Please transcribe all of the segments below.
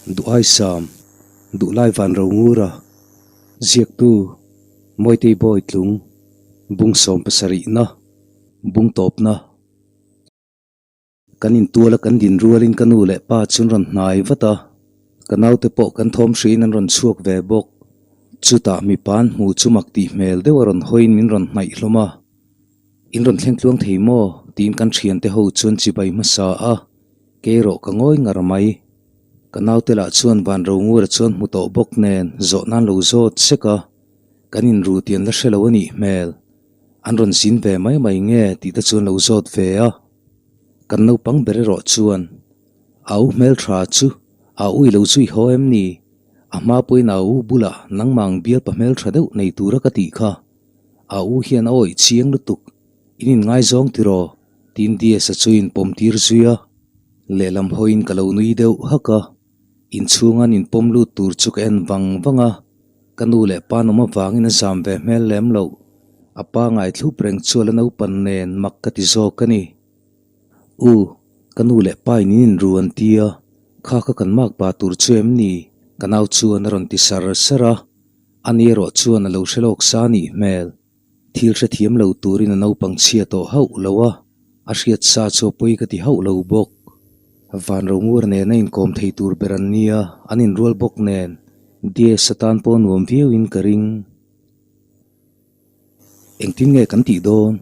Duhaisam, Duhlai Van Rongura, Ziaktu, Mawitei Bawitlung, Bung 70na, Bung tawpna. Kan intuala kan din rualin ka nu leh pa chu an rawn hnai vat a, ka naute pawh kan thawm hriin an rawn chhuak ve bawk. Chutah mipa an hmu chu mak tih hmel deuh a rawn hawiin min rawn hnaih hlawm a. In rawn thleng tluang thei maw? tiin kan thiante ho chuan chibai hmasa a, kei erawh ka ngawi ngar mai. Ka naute lah chuan van ro ngura chuan hmu tawh bawk nen zawh nan lo zawt sek a, kan inru tih an la hre lo a nih hmel. An rawn zin ve mai mai nge tih te chuan lo zawt ve a. Kan naupang ber erawh chuan, Au hmeltha chu a ui lo zui haw em ni? A hma pawhin a u bulah nangmah ang bialpa hmeltha deuh nei tura ka tih kha. A u hian a awih chiang lutuk, in inngaizawng tiraw? tiin DS-a chu inpawm tir zui a. Lehlam hawiin ka lo nui deuh hak a, inchhunga an inpawm lut tur chu ka en vang vang a, ka nu leh pa nawm avangin a zam ve hmel lem loh. A pa ngaithlup reng chu a la naupan nen mak ka ti zawk a ni. U, ka nu leh pa in in inru an ti a, kha kha kan mak pa tur chu em ni? Ka nau chuan a rawn ti sar sar a. Ani erawh chuan a lo hre lawk sa anih hmel. Thil hrethiam lo turin a naupang chhia tawh hauh lo a, a hriat sa chu a pawi ka ti hauh lo bawk. Van Rongur nen a inkawm thei tur ber an nia, an inrual bawk nen, DS atan pawh nuam viauin ka ring. Engtin nge kan tih dawn?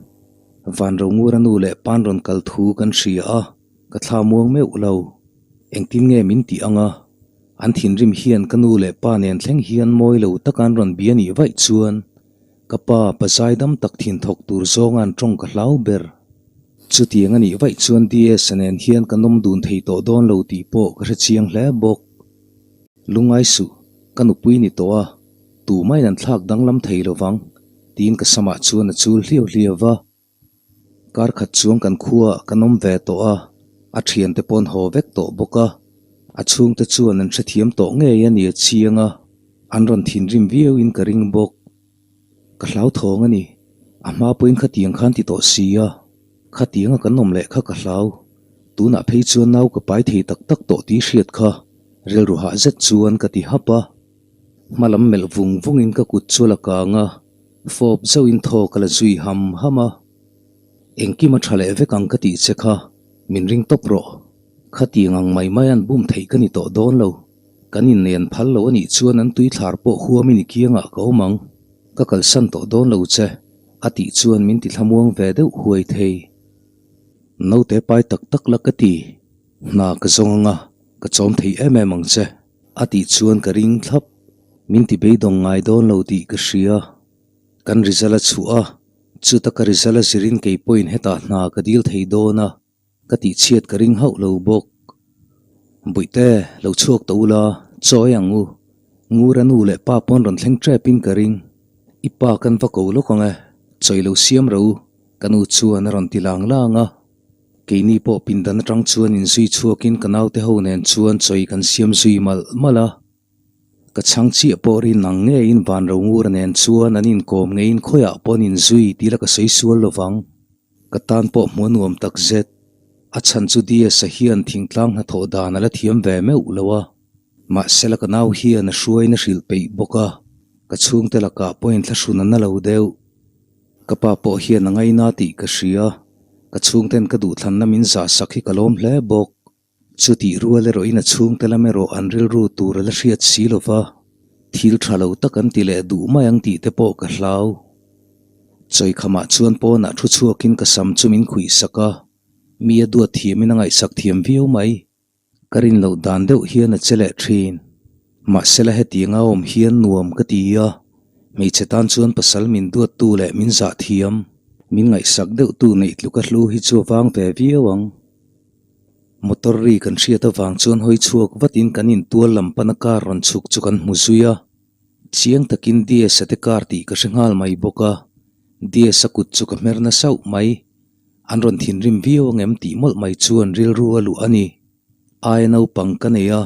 Van Rongura nu leh pan rawn kal thu kan hria a, ka thla muang meuh lo. Engtin nge min tih ang a? An thinrim hian ka nu leh pa nen thleng hian mawi lo taka an rawn bia nih vaih chuan ka pa pa zaidam tak thin thawk tur zawnga an tawng ka hlau ber. Chutiang a nih vaih chuan DS-a nen hian kan awm dun thei tawh dawn lo tih pawh ka hre chiang hle bawk. Lungngai suh, ka nupui ni tawh a, tumah in an thlak danglam thei lovang, tiin ka samah chuan a chul hliau hliau va. Kar khat chuang kan khuaah kan awm ve tawh a, a thiante pawh an haw vek tawh bawk a, a chhungte chuan an hrethiam tawh ngei a ni a chiang a, an rawn thinrim viauin ka ring bawk. Ka hlauthawng a ni, a hma pawhin khatiang khan ti tawh si a, khatianga kan awm leh kha ka hlau. Tunah phei chuan nau ka pai thei tak tak tawh tih hriat kha rilru hah zet chuan ka ti hap a, hmalam melh vung vungin ka kut chu a la kang a. Fawp zauhin thaw ka la zui ham ham a, Engkim a tha leh vek ang ka tih che kha, min ring tawp rawh. Khatiang ang mai mai an bum theih ka ni tawh dawn lo. Kan inneih an phal lo a nih chuan an tuithlar pawh huamin i kiangah ka awm ang. Ka kalsan tawh dawn lo che, a tih chuan min ti thlamuang ve deuh huai thei. Naute pai tak tak la ka ti, hna ka zawng ang a, ka chawm thei em em ang che. A tih chuan ka ring thlap. Min ti beidawng ngai dawn lo tih ka hria. Kan result a chhuah a, chuta ka result a zirin kei pawhin hetah hna ka dil thei dawn a, ka tih chhiat ka ring hauh lo bawk. Buihte, lo chhuak ta ula, chawi ang u. Ngura nu leh pa pawn rawn thleng tepin ka ring. I pa kan va ko lawk ang e, chawi lo siam ro u, ka nu chuan a rawn ti lang lang a. Keini pawh pindan atang chuan inzui chhuakin ka naute ho nen chuan chawi kan siam zui malh malh a. Ka chhang chiah pawh rin ang ngeiin van ro ngur nen chuan an inkawm ngeiin khawiah pawh an inzui tih la ka sawi sual lovang. Ka tan pawh hmuh a nuam tak zet. A chhan chu DS-a hian thingtlang hnathawh dan a la thiam ve meuh lo a. Mahsela ka nau hian a hruaiin a hrilh peih bawk a, ka chhungte lakah pawh inthlahrun a na lo deuh. Ka pa pawh hian a ngaina tih ka hria, ka chhungten ka duhthlanna min zah sak hi ka lawm hle bawk. Chutih rual erawhin a chhungte lam erawh an rilru tur a la hriat si lo va, thil tha lo tak an ti leh duh mai ang tih te pawh ka hlau. Chawikhamah chuan pawnah thu chhuakin ka sam chu min khuih sak a, mi a duat thiamin a ngaihsak thiam viau mai. Ka rin loh dan deuh hian a che leh thin. Mahsela hetiang a awm hian nuam ka ti a, hmeichhe tan chuan pasal min duattu leh min zah thiam, min ngaihsak deuhtu neih tluk a hlu hi chu a vang ve viau ang. Motor ri kan hriat avang chuan hawi chhuak vatin kan intual lam pana car rawn chhuk chu kan hmu zui a. Chiang takin DS-a te car tih ka hre nghal mai bawk a, DS-a kut chu ka hmer na sauh mai. An rawn thinrim viau ang em tih mawlh mai chuan rilru a luh a ni. Aia naupang ka nei a,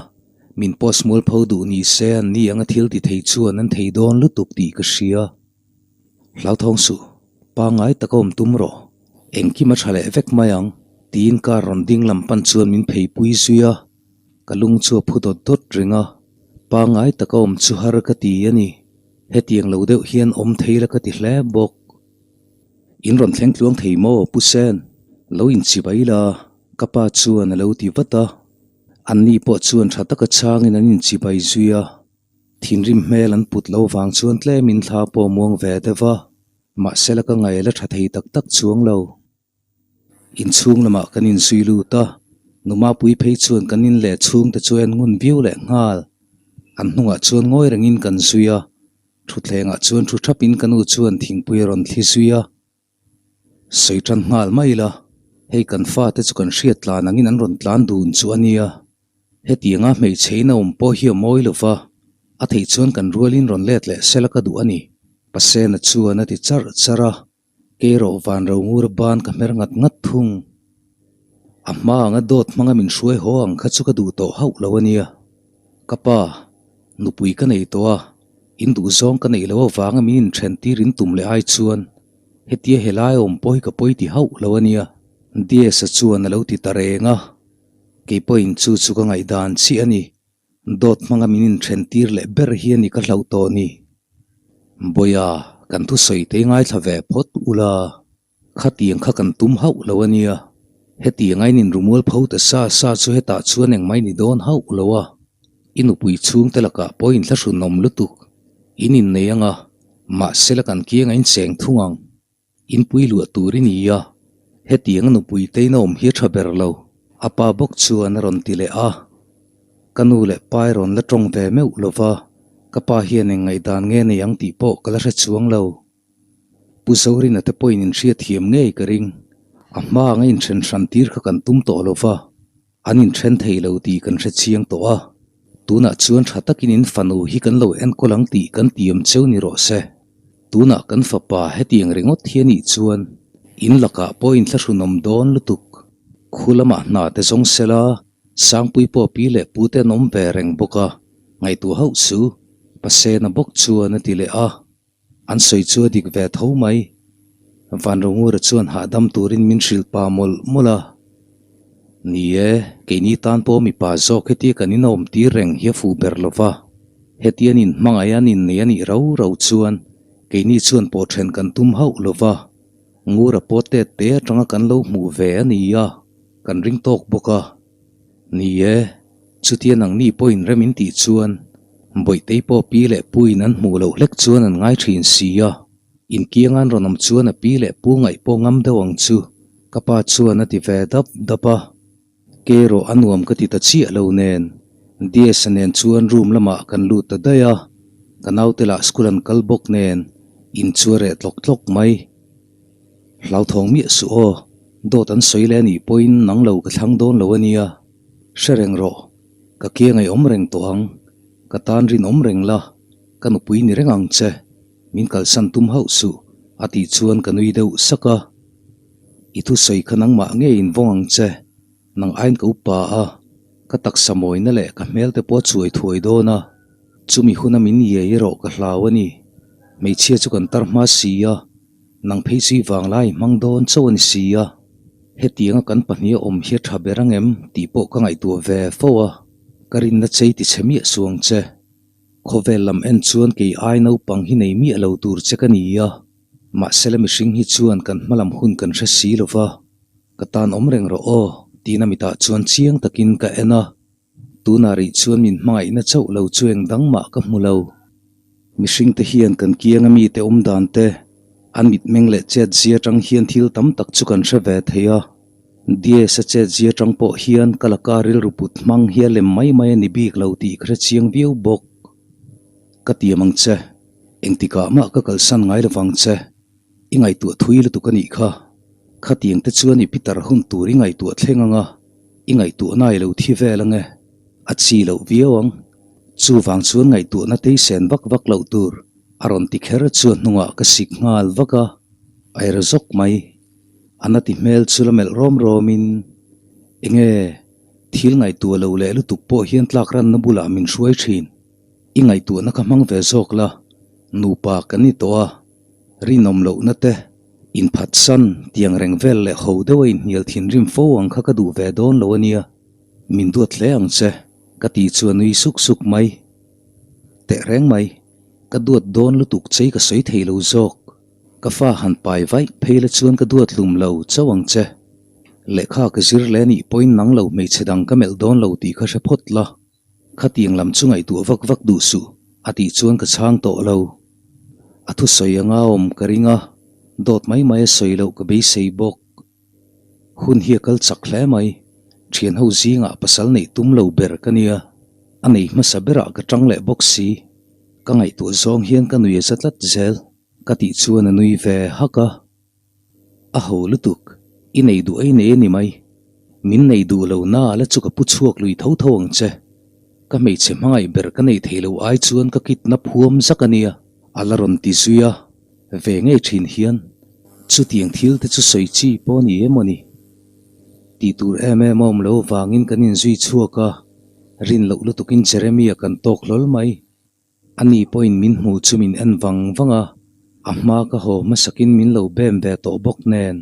min post mualpho duh ni se an ni anga thil ti thei chuan an thei dawn lutuk tih ka hria. Hlauthawng suh, pangngai taka awm tum rawh, engkim a tha leh vek mai ang, tiin car rawn ding lam pan chuan min pheipui zui a. Ka lung chu a phu dawt dawt reng a, pangngai taka awm chu har ka ti a ni. Hetiang lo deuh hian awm thei la ka ti hle bawk. In rawn thleng tluang thei maw Pu Sen? Lo inchibai la, ka pa chuan a lo ti vat a. Anni pawh chuan tha taka changin an inchibai zui a. Thinrim hmel an put lo vang chuan tlemin thla pawh muang ve deuh va, mahse la ka ngaih la tha thei tak tak chuang lo. Inchhung lamah kan inzui lut a, Numapui phei chuan kan in leh chhungte chu en ngun viau leh nghal. An hnungah chuan ngawi rengin kan zui a, thutthlengah chuan thu thapin ka nu chuan thingpui a rawn thli zui a. Sawi tan nghal mai ila, hei kan fate chu kan hriat tlan angin an rawn tlan dun chu a nia. Hetianga hmeichhe in a awm pawh hi a mawi lo va, a theih chuan kan rualin rawn let leh sela ka duh a ni, Pasena chuan a ti charh charh a. Keirawh van ro ngur ban ka hmer ngat ngat thung. A hma anga dawt hmanga min hruai haw ang kha chu ka duh tawh hauh lo a nia. Ka pa, nupui ka nei tawh a, in duhzawng ka neih loh avanga min inthen tir in tum leh ai chuan hetia helai awm pawh hi ka pawi ti hauh lo a nia. Diesa chuan a lo ti ta reng a, kei pawhin chu chu ka ngaihdan chiah a ni. Dawt hmanga min inthen tir leh ber hi a ni ka hlauh tawh ni. Bawiha, kan thusawi te ngaithla ve phawt ula, khatiang kha kan tum hauh lo a nia. Hetiang a in inrumual pho ta sa sa chu hetah chuan engmah i ni dawn hauh lo a. I nupui chhungte lakah pawh inthlahrunawm lutuk in innei anga, mahse la kan kiang a incheng thung ang. Inpui luah tur i ni a, hetiang a nupui te in a awm hi a tha ber lo, a pa bawk chuan a rawn ti leh a. Ka nu leh pa i rawn la tawng ve meuh lo va, ka pa hian eng ngaihdan nge nei ang tih pawh ka la hre chuang lo. Pu Zorina te pawhin inhriatthiam ngei ka ring, a hma anga inthen hran tir kha kan tum tawh lo va. An inthen thei lo tih kan hre chiang tawh a, tunah chuan tha takin in fanu hi kan lo enkawl ang tih kan tiam cheu ni rawh se. Tunah kan fapa hetiang ringawt hi a nih chuan in lakah pawh inthlahrunawm dawn lutuk. Khu lamah hna te zawng sela, Sangpui pawh pi leh pu te an awm ve reng bawk a, ngaihtuah hauh chu Pasena bawk chuan a ti leh a. An sawi chu a dik ve tho mai. Vanrongura chuan hahdam turin min hrilh pa mawlh mawlh a. Ni e, keini tan pawh mipa zawk hetia kan inawm tir reng hi a fuh ber lo va. Hetia an inhmangaih a an innei a nih rau rau chuan keini chuan pawh then kan tum hauh lo va. Ngura pawh tet te atanga kan lo hmuh ve a ni a, kan ring tawk bawk a. Ni e, chutia nangni pawhin rem in tih chuan Bawihtei pawh pi leh puin an hmuh loh hlek chuan an ngai thin si a, inkiang an rawn awm chuan a pi leh pu ngaih pawh ngam deuh ang chu, ka pa chuan a ti ve dap dap a. Ke erawh a nuam ka ti ta chiah lo nen, Dias-a nen chuan room lamah kan lut ta daih a, ka naute lah school an kal bawk nen in chu a reh tlawk tlawk mai. Hlauthawng miah suh aw, dawt an sawi leh anih pawhin nang lo ka thlang dawn lo a nia. Hre reng rawh, ka ke ngaihawm reng tawh ang, ka tan rinawm reng la, ka nupui ni reng ang che, min kalsan tum hauh suh, a tih chuan ka nui deuh sak a. I thusawi kha nangmah ngei invawng ang che, nang aiin ka upa a, ka taksa mawina leh ka hmel te pawh a chuai thuai dawn a, chumi huna min iai erawh ka hlau a ni. Hmeichhia chu kan tar hma si a. Nang phei chu i vanglai hmang dawn chauh a ni si a, hetianga kan pahniha awm hi a tha ber ang em tih pawh ka ngaihtuah ve fo a, ka rinna chei ti chhe miah suh ang che. Khawvel lam en chuan kei ai naupang hi nei miah lo tur che ka ni a, mahsela mihring hi chuan kan hmalam hun kan hre si lo va, ka tan awm reng rawh aw tiin a mitah chuan chiang takin ka en a. Tunah rih chuan min hmangaihna chauh lo chu eng dang mah ka hmu lo. Mihringte hian kan kianga mite awm dan te, an mitmeng leh chet zia atang hian thil tam tak chu kan hre ve thei a. Dies-a chet zia atang pawh hian ka laka rilru put hmang hi a lem mai mai a ni bik lo tih ka hre chiang viau bawk. Ka tiam ang che, engtikah mah ka kalsan ngai lovang che. I ngaihtuah thui lutuk a nih kha. Khatiang te chuan i pitar hun tur i ngaihtuah thleng ang a. I ngaihtuahna i lo thi vel ange, a chi loh viau ang. Chuvang chuan ngaihtuahna teisen vak vak loh tur a rawn ti kher chu a hnungah ka sik nghal vak a, a er zawk mai. A na ti hmel chu la melh rawm rawmin, Enge, thil ngaihtuah lo leh lutuk pawh hian tlak ranna bulah min hruai thin. I ngaihtuahna kha hmang ve zawk la, nupa kan ni tawh a. Rinawm lohna te, inphatsan, tiang reng vel leh ho deuh a inhnial thinrim fo ang kha ka duh ve dawn lo a nia. Min duat hle ang che. Ka ti chu a nui suk suk mai. Tehreng mai, ka duat dawn lutuk chei ka sawi thei lo zawk. Ka fa han pai vaih phei la chuan ka duat hlum lo chauh ang che. Lehkha ka zir leh anih pawhin nang lo hmeichhe dang ka melh dawn lo tih kha hre phawt la. Khatiang lam chu ngaihtuah vak vak duh suh, a tih chuan ka chhang tawh lo. A thusawi anga awm ka ring a, dawt mai mai a sawi loh ka beisei bawk. Hun hi a kal chak hle mai, thian ho zingah pasal neih tum lo ber ka nia, a nei hmasa berah ka tang leh bawk si. Ka ngaihtuah zawng hian ka nui a za tlat zel, ka tih chuan a nui ve hak a. A ho lutuk, i nei duh ei nei a ni mai. Min nei duh lo na la chu ka pu chhuak lui tho tho ang che. Ka hmeichhe hmangaih ber ka nei thei lo ai chuan ka kitna phuam zak a nia, a la rawn ti zui a. Ve ngei thin hian chutiang thil te chu sawi chi pawh a ni em aw ni? Tih tur em em a awm lo vangin kan inzui chhuak a, rin loh lutukin Jeremy-a kan tawk hlawl mai. Ani pawhin min hmuh chu min en vang vang a, a hma ka haw hmasakin min lo bem ve tawh bawk nen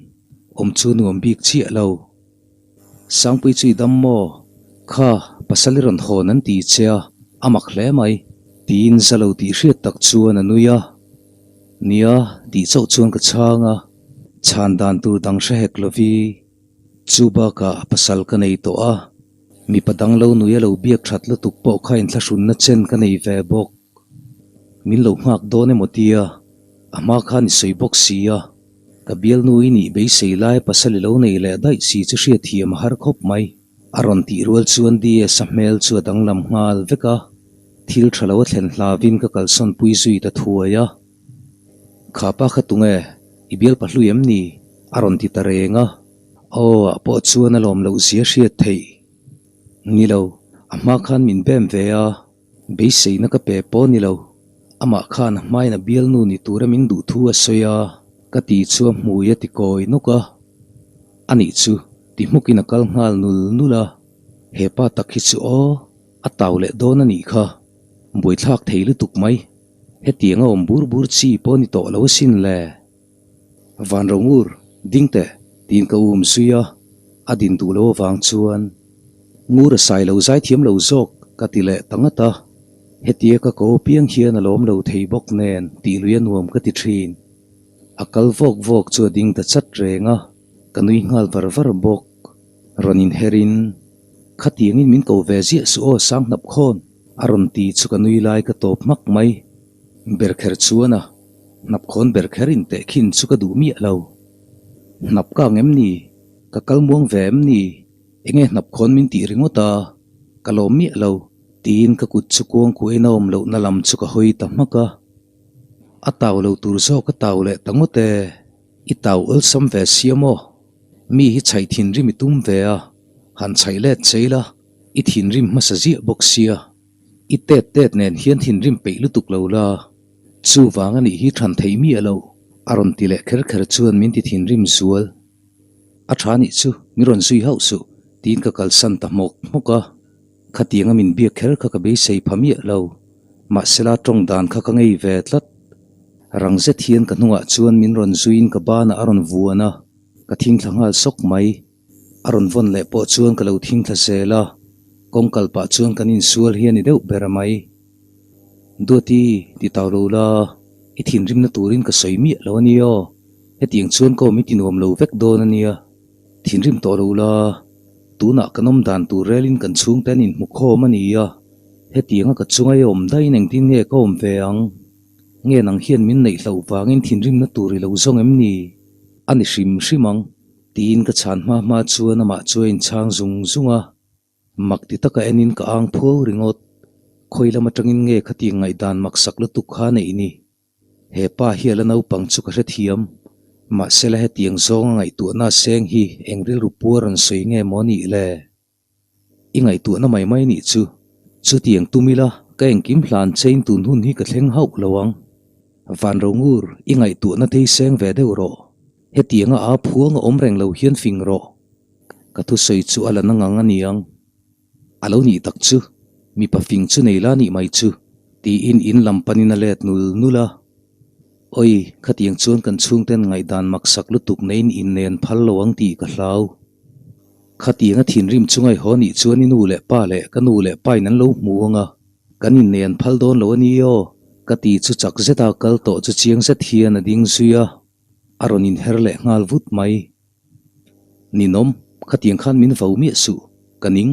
awm chu nuam bik chiah lo. Sangpui chu i dam maw? Kha, pasal i rawn hawn an ti che a, a mak hle mai. Tiin za lo tih hriat tak chuan a nui a. Nia, tih chauh chuan ka chhang a, chhan dan tur dang hre hek lovi. Chu bakah pasal ka nei tawh a, mipa dang lo nui a lo biak that lutuk pawh kha inthlahrunna chen ka nei ve bawk. Min lo nghak dawn emaw tia, a hma khan i sawi bawk si a. Ka bialnu i nih beisei lai pasal i lo nei leh daih si chu hriatthiam a har khawp mai. A rawn tih rual chuan DS-a hmel chu a danglam nghal vek a, thil tha lo a thlen hlavin ka kalsawn pui zui ta thuai a. Kha pa kha tunge? I bialpa hlui em ni? A rawn ti ta reng a. Aw ah pawh chuan a lawm loh zia hriat theih. Ni lo, a hma khan min bem ve a. Beiseina ka pe pawh ni lo. Amah khan a hmain a bialnu ni tura min duh thu a sawi a, ka ti chu a hmui a ti kawi nawk a. Anih chu, ti hmukin a kal nghal nul nul a. He pa tak hi chu aw, a tau leh dawn a nih kha. Buaithlak thei lutuk mai. Hetiang a awm bur bur chi pawh ni tawh lo asin le. Van Rongur, ding teh, tiin ka um zui a, a din duh lo avang chuan Ngur a sai lo zai thiam lo zawk ka ti leh ta ngat a, hetia ka ko piang hian a lawm lo thei bawk nen tih lui a nuam ka ti thin. A kal vawk vawk chu a ding ta chat reng a, ka nui nghal var var bawk. Rawn inherin, Khatiangin min ko ve ziah suh aw sang hnap khawn, a rawn ti chu ka nui lai ka tawp hmak mai. Berkher chuan a hnap khawn ber kher in teh khin chu ka duh miah lo. Hnap ka ang em ni? Ka kal muang ve em ni? Enge hnap khawn min tih ringawt a? Ka lawm miah lo, tiin ka kut chu kuang kuahin a awm lohna lam chu ka hawi ta hmak a. A tau lo tur zawk a tau leh ta ngawt e. I tau awlsam ve sia maw? Mi hi chhaih thinrim i tum ve a, han chhaih let chei la, i thinrim hmasa ziah bawk sia. I tet tet nen hian thinrim peih lutuk lo la, chuvang a nih hi than theih miah lo, a rawn ti leh kher kher chuan min ti thinrim zual. A tha nih chu, min rawn zui hauh suh, tiin ka kalsan ta hmawk hmawk a. Khatianga min biak kher kha ka beisei pha miah lo, mahsela tawng dan kha ka ngei ve tlat. Rang zet hian ka hnungah chuan min rawn zuiin ka banah a rawn vuan a, ka thingthla nghal sawk mai. A rawn vawn leh pawh chuan ka lo thingthla zel a, kawng kal pah chuan kan insual hi a ni deuh ber mai. Duati, ti tau lo la, i thinrimna turin ka sawi miah lo a nia aw, hetiang chuan ka awm i ti nuam lo vek dawn a nia. Thinrim tawh lo la, tunah kan awm dan tur relin kan chhungte an inhmu khawm a nia, hetianga ka chunga i awm daihin engtin nge ka awm ve ang? Nge nang hian min neih hlauh vangin thinrimna tur i lo zawng em ni? A ni hrim hrim ang. Tiin ka chhan hma hma chuan amah chu a inchhang zung zung a, mak ti taka enin ka ang phuau ringawt. Khawi lam atangin nge khatiang ngaihdan maksak lutuk kha neih ni? He pa hi a la naupang chu ka hrethiam, mahsela hetiang zawnga ngaihtuahna seng hi eng rilru puar an sawi nge maw nih le? I ngaihtuahna mai mai nih chu. Chutiang tum ila, ka engkim hlan chein tun hun hi ka thleng hauh lo ang. Vanrongur, i ngaihtuahna thei seng ve deuh rawh. Hetianga aa phuang a awm reng lo hian fing rawh. Ka thusawi chu a la na ngang a niang. A lo nih tak chu, mipa fing chu nei la nih mai chu, tiin in lam panin a let nul nul a. Oi, khatiang chuan kan chhungten ngaihdan maksak lutuk neiin innen phal lo ang tih ka hlau. Khatianga thinrim chunga i haw nih chuan i nu leh pa leh ka nu leh pain an lo hmu ang a, kan innei an phal dawn lo a ni aw, ka ti chu chak zeta kal tawh chu chiang zet hian a ding zui a, a rawn inher leh nghal vut mai. Ninawm, khatiang khan min vo miah suh, ka ning,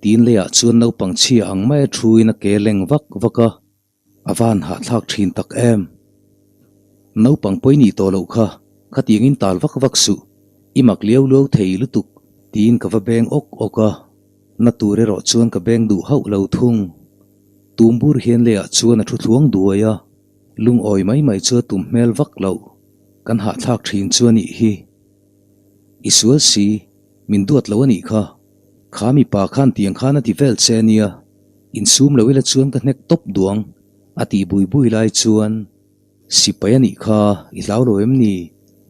tiin leiah chuan naupang chhia ang maia thuin a ke leng vak vak a. A van hahthlak thin tak em? Naupang pawi nih tawh loh kha, khatiangin tal vak vak suh, i mak liau luau thei lutuk, tiin ka va beng awk awk a, na tur erawh chuan ka beng duh hauh lo thung. Tum bur hian leiah chuan a thu thluang duai a, lungawi mai mai chu a tum hmel vak loh, kan hahthlak thin chu a nih hi. I sual si, min duat lo a nih kha, kha mipa khan tiang khan a ti vel che a nia. Insum lo ila chuan ka hnek tawp duang a tih bui bui lai chuan sipai a nih kha i hlau lo em ni?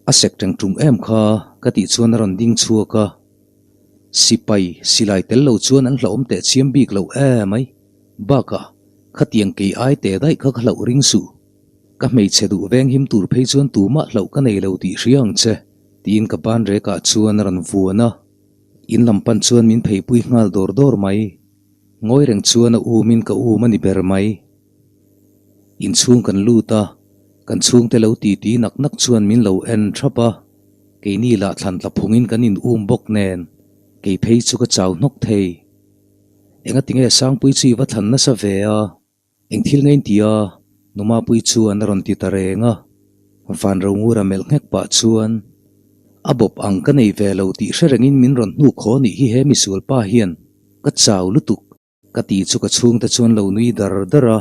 A sek teng tum em kha ka tih chuan a rawn ding chhuak a. Sipai silai tel lo chuan an hlauhawm teh chiam bik lo em ai. Bakah khatiang kei ai teh daih kha ka hlauh ring suh. Ka hmeichhe duh veng him tur phei chuan tumah hlauh ka nei lo tih hria ang che tiin ka ban rekah chuan a rawn vuan a. In lam pan chuan min pheipui nghal dawr dawr mai. Ngawi reng chuan a umin ka um a ni ber mai. Inchhung kan lut a, kan chhungte lo titi nak nak chuan min lo en thap a, keini lah thlan tla phungin kan in um bawk nen, kei phei chu ka chau hnawk thei. Engatinge Sangpui chu i va thlan nasa ve a? Eng thil nge in ti a? Numapui chuan a rawn ti ta reng a. Van Rongura melh nghek pah chuan, A bawp ang ka nei ve lo tih hre rengin min rawn hnuk haw nih hi he misual pa hian ka chau lutuk ka ti chu ka chhungte chuan lo nui dar dar a.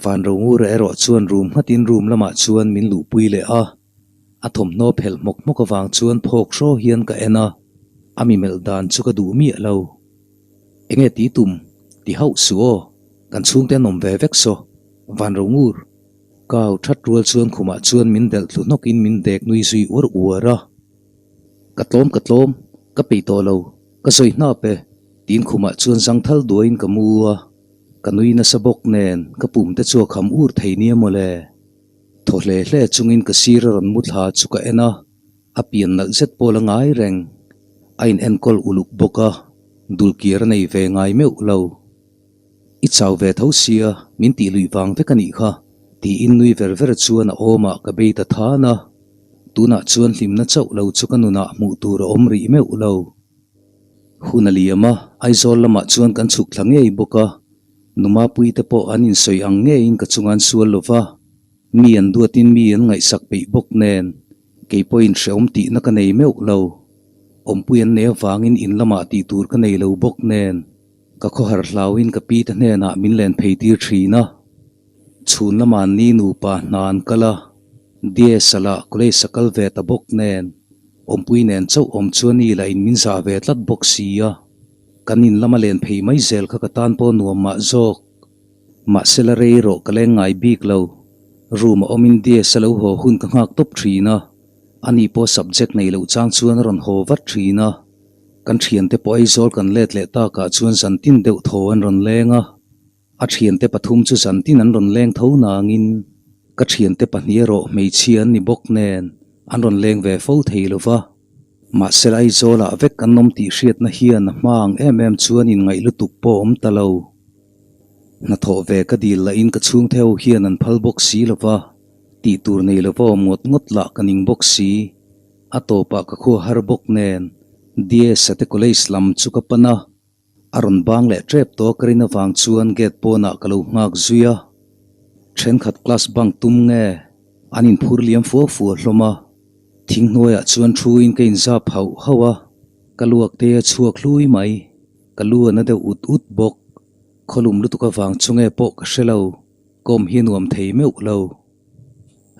Van Rongura erawh chuan room nghatin room lamah chuan min luhpui leh a. A thawmhnaw phelh hmawk hmawk avang chuan phawk hraw hian ka en a, a mi melh dan chu ka duh miah lo. Enge ti tum? Ti hauh suh aw, kan chhungte an awm ve vek saw, van ro ngur. Kau that rual chuan khumah chuan min delh thlu hnawkin min dek nui zui uar uar a. Ka tlawm ka tlawm, ka peih tawh lo, ka sawi hnap e, tiin khumah chuan zangthal duaiin ka mu a. Ka nui nasa bawk nen ka pum te chu a kham ur thei nia mawle. Thaw hle hle chungin ka sir a rawn mu thla chu ka en a. A pian nalh zet pawl a ngai reng. A in enkawl uluk bawk a, dulkir a nei ve ngai meuh lo. I chau ve tho sia, min tih luih vang vek a nih kha, tiin nui ver ver chuan a awmah ka bei ta than a. Tunah chuan hlimna chauh lo chu ka nunah hmuh tur a awm rih meuh lo. Hun a liam a, Aizawl lamah chuan kan chhuk thla ngei bawk a. Numapui te pawh an insawi ang ngeiin ka chunga an sual lo va. Mi an duatin mi an ngaihsak peih bawk nen, kei pawhin hrehawm tihna ka nei meuh lo. Awmpui an nei avangin in lamah tih tur ka nei lo bawk nen, ka khawhar hlauin ka pi te hnenah min len phei tir thin a. Chhun lamah ni nupa hna an kal a, DS a lah college a kal ve ta bawk nen, awmpui nen chauh awm chuan ni lah in min zah ve tlat bawk si a. Kan in lama len phei mai zel kha ka tan pawh nuam mah zawk. Mahse la rei rawh ka leng ngai bik lo. Room a awmin DS a lo haw hun ka nghak tawp thin a, ani pawh subject nei loh chang chuan a rawn haw vat thin a. Kan thiante pawh Aizawl kan let leh takah chuan zantin deuh thaw an rawn leng a. A thiante pathum chu zantin an rawn leng tho nangin ka thiante pahnih erawh hmeichhia an ni bawk nen an rawn leng ve fo thei lo va. Mahse Aizawlah vek an awm tih hriatna hian a hma ang em em chuan inngaih lutuk pawh awm ta lo. Hnathawh ve ka dil lahin ka chhungte ho hian an phal bawk si lo va, tih tur nei lova awm ngawt ngawt lah ka ning bawk si. A tawpah ka khua har bawk nen DS-a te college lam chu ka pan a, a rawn bang leh tep tawh ka rin avang chuan gate pawnah ka lo nghak zui a. Thenkhat class bunk tum nge an inphur liam fua fua hlawm a, thing hnuaiah chuan thuin ka inzap hauh hauh a, ka luak te a chhuak hlui mai. Ka lu a na deuh ut ut bawk. Khawlum lutuk avang chu nge pawh ka hre lo, kawm hi nuam thei meuh lo.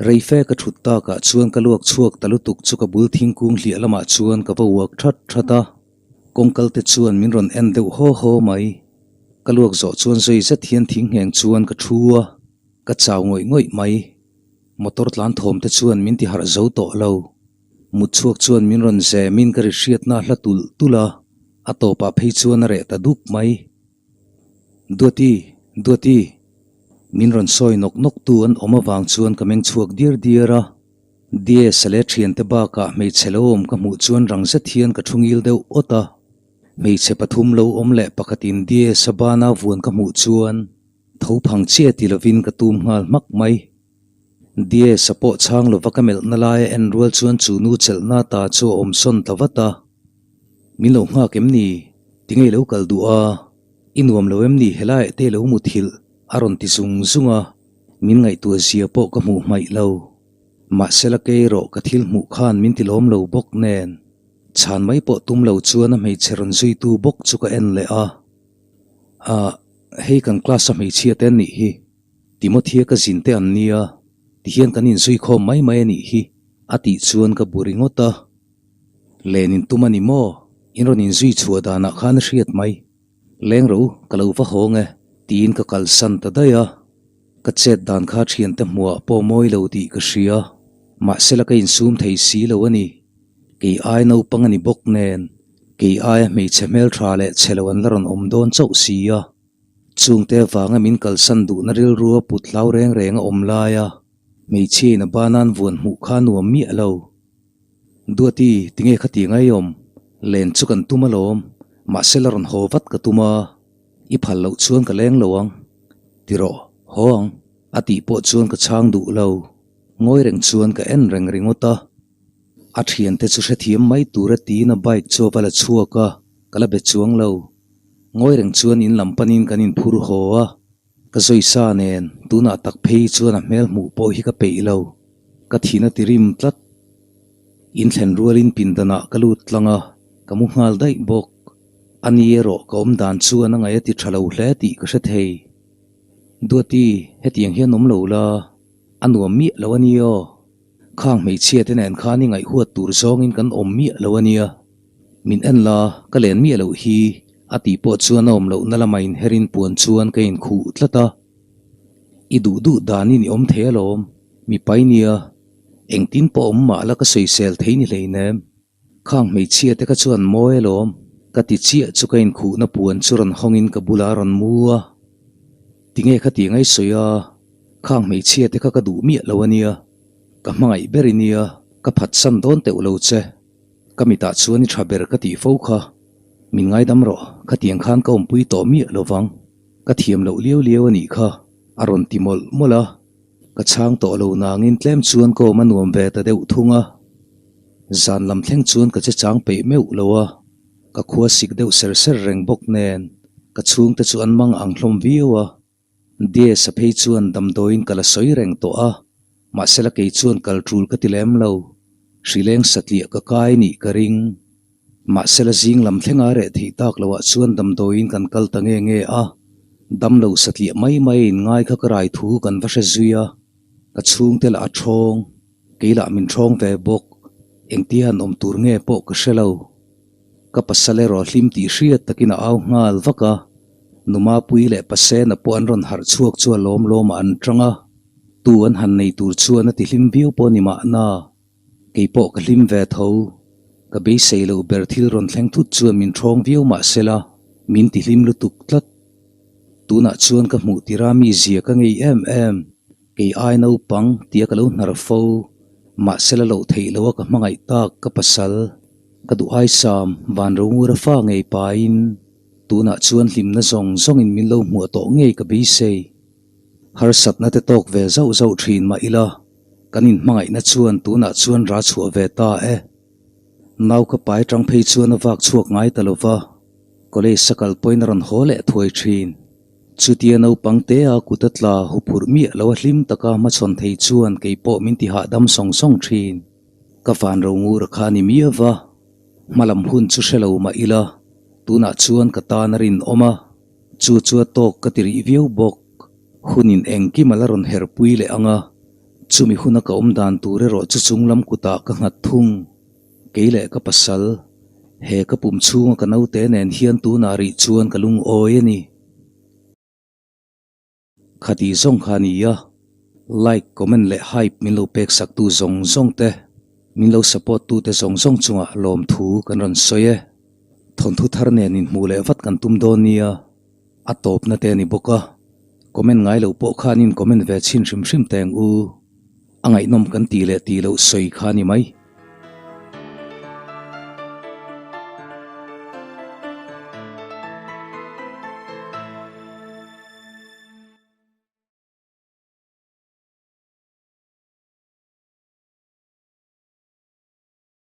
Reife ka thut takah chuan ka luak chhuak ta lutuk chu ka bul thingkung hliah lamah chuan ka va uak that that a. Kawngkal te chuan min rawn en deuh haw haw mai. Ka luak zawh chuan zui zet hian thing ngheng chuan ka thu a, ka chau ngawih ngawih mai. Motor tlan thawm te chuan min ti harh zo tawh lo. Mut chhuak chuan min rawn zemin ka ri hriatna a hla tulh tulh a, a tawpah phei chuan a reh ta dup mai. Duati, Duati, min rawn sawi nawk nawk tu an awm avang chuan ka meng chhuak diar diar a. DS-a leh thiante bakah hmeichhe lo awm ka hmuh chuan rang zet hian ka thu ngil deuh awt a. Hmeichhe pathum lo awm leh pakhatin DS-a bana vuan ka hmuh chuan tho phang chiah ti lovin ka tum nghal hmak mai. DS-a pawh chhang lova ka melhna laia en rual chuan chu nu chelhna ta chu a awm sawn ta vat a. Min lo nghak em ni? Tinge i lo kal duh a? I nuam lo em ni helaiah te i lo muthilh? a rawn ti zung zung a, min ngaihtuah zia pawh ka hmuh hmaih lo. Mahsela kei erawh ka thil hmuh khan min ti lawm lo bawk nen, chhan mai pawh tum lo chuan a hmeichhe rawn zuitu bawk chu ka en leh a. Ah, hei kan class a hmeichhia te an nih hi. Timothya ka zin te an nia, tihian kan inzui khawm mai mai a nih hi, a tih chuan ka bu ringawt a. Len in tum a ni maw? In rawn inzui chhuah danah khan a hriat mai. Leng rawh u, ka lo va hawng e, tiin ka kalsan ta daih a. Ka chet dan kha thiante hmuah pawh mawi lo tih ka hria. Mahsela ka insum thei si lo a ni. Kei ai naupang a ni bawk nen, kei aia hmeichhe hmeltha leh chhe lo an la rawn awm dawn chauh si a. Chungte avanga min kalsan duhna rilrua put hlau reng reng a awm lai a, hmeichhia in a banan vuan hmuh kha nuam miah lo. Duati, tinge khati ngaiawm? Len chu kan tum alawm, mahse la rawn haw vat ka tum a. I phal loh chuan ka leng lo ang. Ti rawh, haw ang, a tih pawh chuan ka chhang duh lo. Ngawi reng chuan ka en reng ringawt a. A thiante chu hrethiam mai tura tiin a bike chu a va la chhuak a, ka la be chuang lo. Ngawi reng chuan in lam panin kan inphur haw a. Ka zawi sa nen, tunah tak phei chuan a hmel hmuh pawh hi ka peih lo. Ka thin a ti rim tlat. In thlen rualin pindanah ka lut tlang a, ka mu nghal daih bawk. A ni erawh ka awm dan chuan a ngaih a ti tha lo hle tih ka hre thei. Duati, hetiang hian awm lo la, a nuam miah lo a ni aw. Khang hmeichhia te nen khan i ngaihhuat tur zawngin kan awm miah lo a nia. Min en la, ka len miah loh hi, a tih pawh chuan a awm lohna lama inherin puan chuan ka inkhuh tlat a. I duh duh danin i awm thei alawm, mipai nia, engtin pawh awm mah la ka sawisel thei ni hleinem. Khang hmeichhia te kha chuan mawi alawm, ka ti chiah chu ka inkhuhna puan chu rawn hawngin ka bulah a rawn mu a. Tinge kha ti ngai sawi a, khang hmeichhia te kha ka duh miah lo a nia, ka hmangaih ber i nia, ka phatsan dawn teuh lo che. Ka mitah chuan i tha ber ka tih fo kha, min ngaidam rawh, khatiang khan ka awmpui tawh miah lo vang, ka thiam loh liau liau a nih kha, a rawn ti mawlh mawlh a. Ka chhang tawh lo nangin tlem chuan ka awm a nuam ve ta deuh thung a. Zan lam thleng chuan ka che chang peih meuh lo a, ka khua sik deuh ser ser reng bawk nen ka chhungte chu an mang ang hlawm viau a. Dies-a phei chuan damdawiin ka la sawi reng tawh a, mahsela kei chuan kal tul ka ti lem lo. Hrileng satliah ka kai nih ka ring. Mahsela zing lam thlenga reh theih tak loah chuan damdawiin kan kal ta nge nge a, damlo satliah mai mai a inngai kha ka rai thu kan va hre zui a, ka chhungte lah a thawng. Kei lah min thawng ve bawk, engtia han awm tur nge pawh ka hre lo. Ka pasal erawh hlim tih hriat takin a au nghal vak a, Numapui leh Pasena pawh an rawn harh chhuak chu a lawm lawmah an tang a, tu an han nei tur chuan a ti hlim viau pawh a ni mahna, kei pawh ka hlim ve tho. Ka beisei loh ber thil rawn thleng thut chuan min thawng viau mah sela, min ti hlim lutuk tlat. Tunah chuan ka hmuh tira mi zia ka ngei em em. Kei ai naupang tia ka lo hnar fo, mahsela loh theih loha ka hmangaih tak ka pasal, ka duh aisam van ro ngur a fa ngei pain tunah chuan hlimna zawng zawngin min lo hmuah tawh ngei ka beisei. Harsatna te tawk ve zauh zauh thin mah ila, kan inhmangaihna chuan tunah chuan ra chhuah ve ta e. Nau ka pai tang phei chuan a vak chhuak ngai ta lova, college a kal pawhin a rawn haw leh thuai thin. Chutia naupang te a kut a tla huphurh miah lo a hlim taka hmachhawn thei chuan kei pawh min ti hahdam sawng sawng thin. Ka van ro ngur a kha ni miau va, hmalam hun chu hre lo mah ila, tunah chuan ka tan a rinawm a, chu chu a tawk ka ti rih viau bawk. Hunin engkim a la rawn herpui leh ang a, chumi huna ka awm dan tur erawh chu chunglam kutah ka nghat thung. Kei leh ka pasal, he ka pum chhunga ka naute nen hian tunah rih chuan ka lungawi a ni. Khati zawng kha a ni a, like, comment leh hype min lo pek sak tu zawng zawng te, min lo support tu te zawng zawng chungah lawmthu kan rawn sawi e. Thawnthu thar nen inhmuh leh vat kan tum dawn nia, a tawpna te a ni bawk a, comment ngai lo pawh khanin comment ve chhin hrim hrim teng u. A ngaihnawm kan tih leh tih loh sawi kha a ni mai.